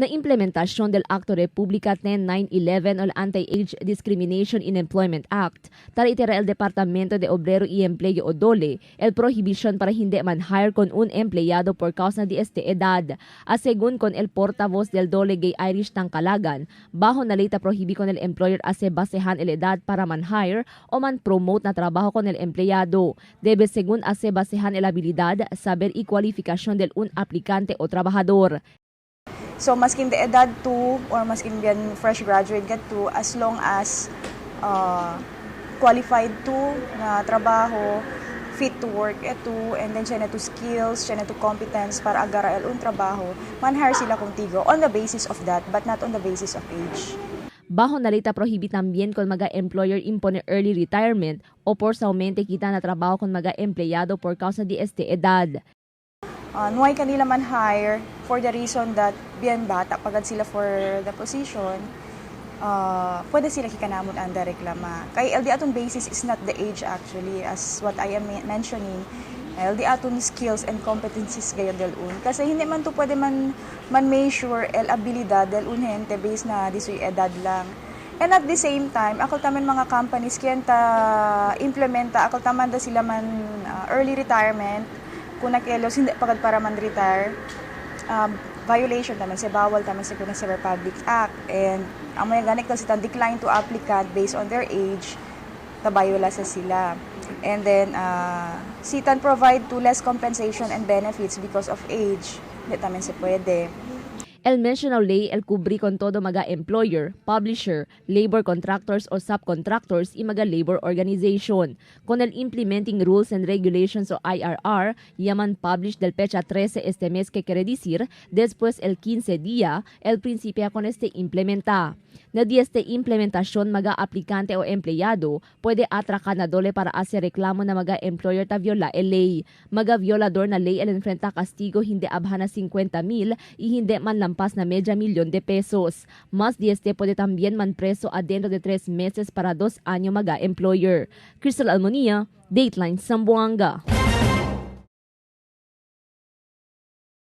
Na implementación del Acto República 10911 o el Anti-Age Discrimination in Employment Act, tara itira el Departamento de Obrero y Empleo o DOLE, el prohibición para hindi man hire con un empleyado por causa de este edad. A según con el portavoz del DOLE gay Irish Tangkalagan, bajo na ley ta prohibi con el employer ase basehan el edad para man hire o man promote na trabajo con el empleyado. Debe según ase basehan el habilidad, saber y cualificación del un aplicante o trabajador. So, maskin de edad 2 or maskin bien fresh graduate get 2, as long as qualified to nga trabaho, fit to work eto, and then siya na to skills, siya na to competence para agara el un trabaho, man-hire sila contigo on the basis of that, but not on the basis of age. Bajo na ley ta prohibi también con mga employer impone early retirement o por aumente kita na trabajo con mga empleyado por causa de este edad. Nuay kanila man hire for the reason that bien bata pagad sila for the position, pwede sila kikanamon anda reklama. Kay el di aton basis is not the age actually, as what I am mentioning. El di aton skills and competencies gayon del un. Kasi hindi man to pwede man measure el abilidad del un gente based na disuy edad lang. And at the same time, ako taman mga companies kaya ta implementa, ako taman da sila man early retirement, kung nakelos, hindi pagad para man retire, violation taman sa bawal taman sa kuna sa Republic Act. And ang mga ganit kasi tan decline to applicant based on their age, tabayola sa sila. And then, sitan provide to less compensation and benefits because of age, hindi taman sa pwede. El mencionado ley el cubri con todo mga employer, publisher, labor contractors o subcontractors y mga labor organization. Con el Implementing Rules and Regulations o IRR, yaman published del fecha 13 este mes, que quiere decir después el 15 día, el principio con este implementa. Na di este implementación, mga aplikante o empleyado puede atracar na DOLE para hacer reklamo na mga employer ta viola el ley. Mga violador na ley el enfrenta castigo hindi abha na 50 mil y hindi man lampas na media millón de pesos. Más di este puede también man preso adentro de 3 meses para 2 años maga employer. Crystal Almonia, Dateline Zamboanga.